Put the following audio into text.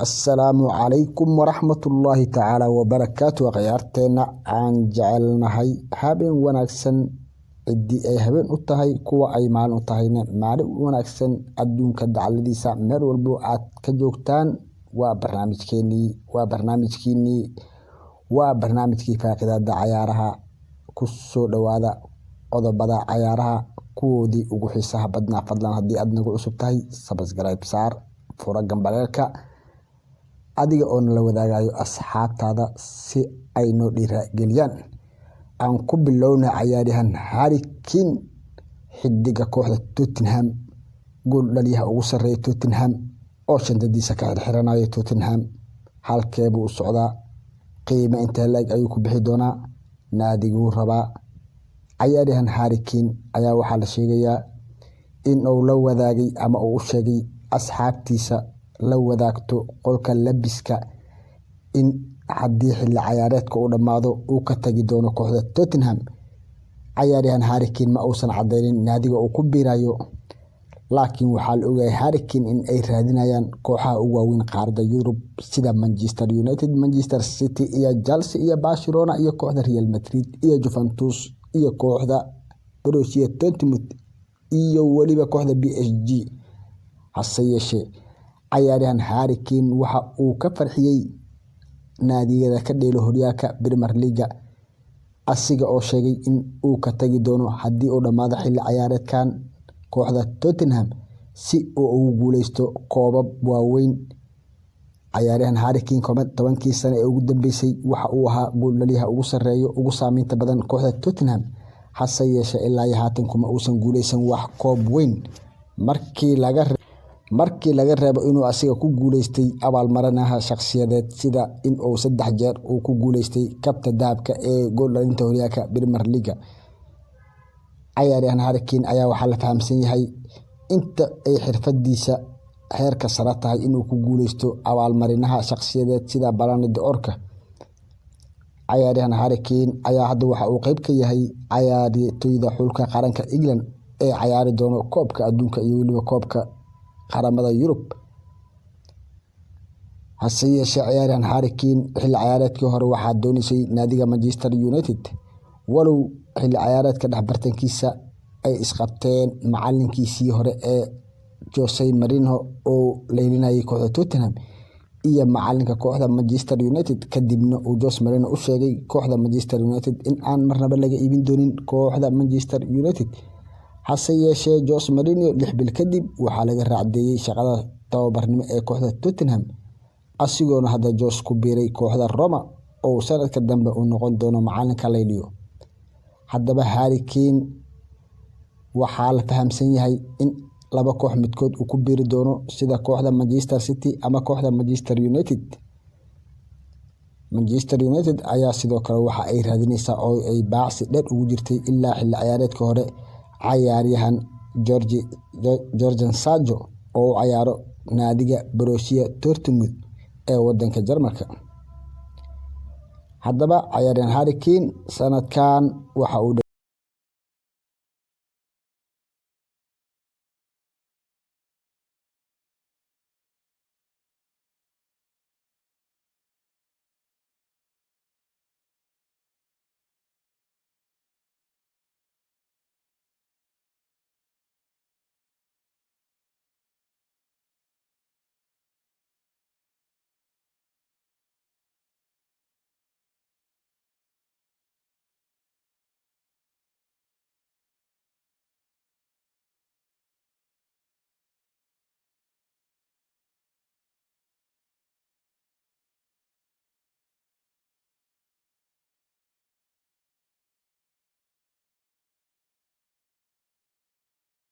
Asalaamu calaykum waraxmatullaahi tacaala wabarakaatu. Akhyaarteena aan jecelnahay, habeen wanaagsan ciddii ay habeen u tahay, kuwa ay maalin u tahayna maalin wanaagsan. Adduunka dacaladiisa meel walbo aad ka joogtaan, waa barnaamijkeenii, waa barnaamijkiinii, waa barnaamijkii faaqidaada cayaaraha. Ku soo dhowaada qodobada cayaaraha kuwoodii ugu xiisaha badnaa. Fadlan, haddii aad nagu cusub tahay, subscribe saar, fura gambaleelka, adiga oo nala wadaagayo asxaabtaada si ay noo dhiirageliyaan. Aan ku bilowna cayaaryahan Harry Kane, xidiga kooxda Tottenham, gool dhaliyaha ugu sarreeya Tottenham oo shandadiisa ka xirxiranayo Tottenham. Halkeebuu u socdaa? Qiime intee leeg ayuu ku bixi doonaa? Naadiguu rabaa? Cayaaryahan Harry Kane ayaa waxaa la sheegayaa in uu la wadaagay ama uu u sheegay asxaabtiisa la wadaagto qolka labiska in haddii xilli cayaareedka uu dhammaado uu ka tagi doono kooxda Tottenham. Cayaaryahan Harry Kane ma uusan cadeynin naadiga uu ku biirayo, laakiin waxaa la ogahay Harry Kane in ay raadinayaan kooxaha ugu waaweyn qaaradda Yurub, sida Manchester United, Manchester City iyo Chelsea iyo Barcelona iyo kooxda Real Madrid iyo Juventus iyo kooxda Borussia Dortmund iyo weliba kooxda PSG. Hase yeeshee, cayaaryahan Harry Kane waxa uu ka farxiyey naadigada ka dheelo horyaalka Premier League, asiga oo sheegay in uu ka tagi doono haddii uu dhammaado xilli ciyaareedkan kooxda Tottenham si uu ugu guuleysto koobab waaweyn. Cayaaryahan Harry Kane 10kii sano ee ugu dambeysay waxa uu ahaa gooldhaliyaha ugu sarreeyo, ugu saameynta badan kooxda Tottenham. Hase yeeshee, ilaa iyo haatan kuma uusan guuleysan wax koob weyn, markii laga reebo inuu asiga ku guuleystay abaalmarinaha shakhsiyadeed, sida in uu saddex jeer uu ku guuleystay kabta dahabka ee gooldhalinta horyaalka Premier League. Cayaaryahan Harry Kane ayaa waxaa la fahamsan yahay inta ay xirfadiisa heerka sare tahay inuu ku guuleysto abaalmarinaha shakhsiyadeed sida Ballon d'Or-ka. Cayaaryahan Harry Kane ayaa hadda waxa uu qayb ka yahay cayaartoyda xulka qaranka England ee cayaari doono koobka adduunka iyo weliba koobka qaramada Yurub. Hase yeeshee, ciyaaryahan Harry Kane xilli ciyaareedkii hore waxaa dooneysay naadiga Manchester United, walow xilli ciyaareedka dhexbartankiisa ay isqabteen macalinkiisii hore ee Jose Mourinho oo leylinayay kooxda Tottenham iyo macalinka kooxda Manchester United, kadibna uu Jose Mourinho u sheegay kooxda Manchester United in aan marnaba laga iibin doonin kooxda Manchester United. Hase yeeshee, Jose Mourinho 6 bil kadib waxaa laga raacdeeyay shaqada tababarnimo ee kooxda Tottenham, asigoona hadda Jose ku biiray kooxda Roma oo sanadka dambe uu noqon doono macalinka layliyo. Haddaba, Harry Kane waxaa la fahamsan yahay in laba koox midkood uu ku biiri doono, sida kooxda Manchester City ama kooxda Manchester United. Manchester United ayaa sidoo kale waxa ay raadineysaa oo ay baacsi dheer ugu jirtay ilaa xilli ciyaareedkii hore cayaaryahan Jadon Sancho oo u cayaaro naadiga Borussia Dortmund ee wadanka Jarmalka. Haddaba, cayaaryahan Harry Kane sanadkan waxa uu